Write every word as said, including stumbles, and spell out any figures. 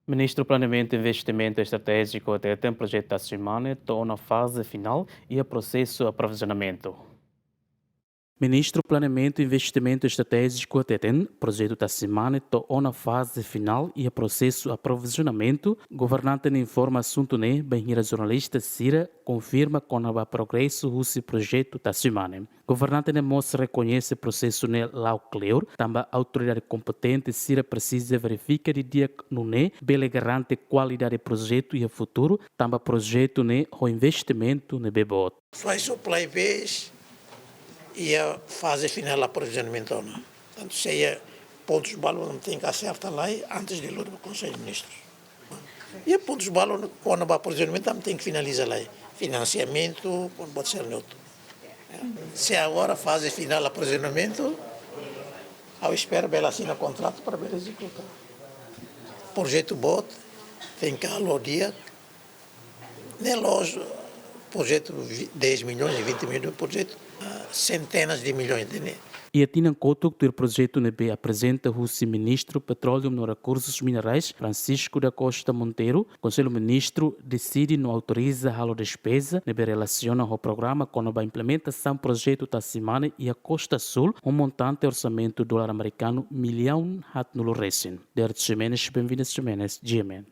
Ministru Planeamentu Investimentu Estratéjiku hateten projetu Tassimane to'o ona faze finál iha prosesu aprovizionamentu. Ministru Planeamentu Investimentu Estratéjiku hateten projetu Tassimane to'o ona faze finál iha prosesu aprovizionamentu. Governante ne'e informa asuntu ne'e bainhira jornalista sira konfirma kona-ba progresu husi projetu Tassimane. Governante ne'e mós rekoñese prosesu ne'e la'o kleur, tanba autoridade kompetente sira presiza verifika didi'ak nune'e bele garante kualidade projetu iha futuru, tanba projetu ne'e ho investimentu ne'ebé boot. Faz o play base iha faze finál aprovizionamentu ona. Portantu, se iha pontus balu, ami tenke aserta lai antes de lori ba Konsellu de Ministrus. Iha pontus balu kona-ba aprovizionamentu, ami tenke finaliza lai. Finansiamentu, kona-ba sira ne'e hotu. Se agora faze finál aprovizionamentu, ha'u espera bele asina kontratu para bele ezekuta. Projetu boot, tenke halo di'ak, ne'e la'ós projetu vi-, dez milhões, vinte milhões, projetu, ah, centenas de milhões de ne. Iha tinan kotuk tuir projetu ne'ebé aprezenta husi Ministru Petróleu no Rekursus Minerais, Francisco da Costa Monteiro, Konsellu Ministru deside no autoriza halo despeza ne'ebé relasiona ho programa kona-ba implementasaun projetu Tassimane iha Kosta Súl, ho montante orsamentu dolar amerikanu millaun haatnulu resin. Derek Ximenes, Benvinda Ximenes, G M N.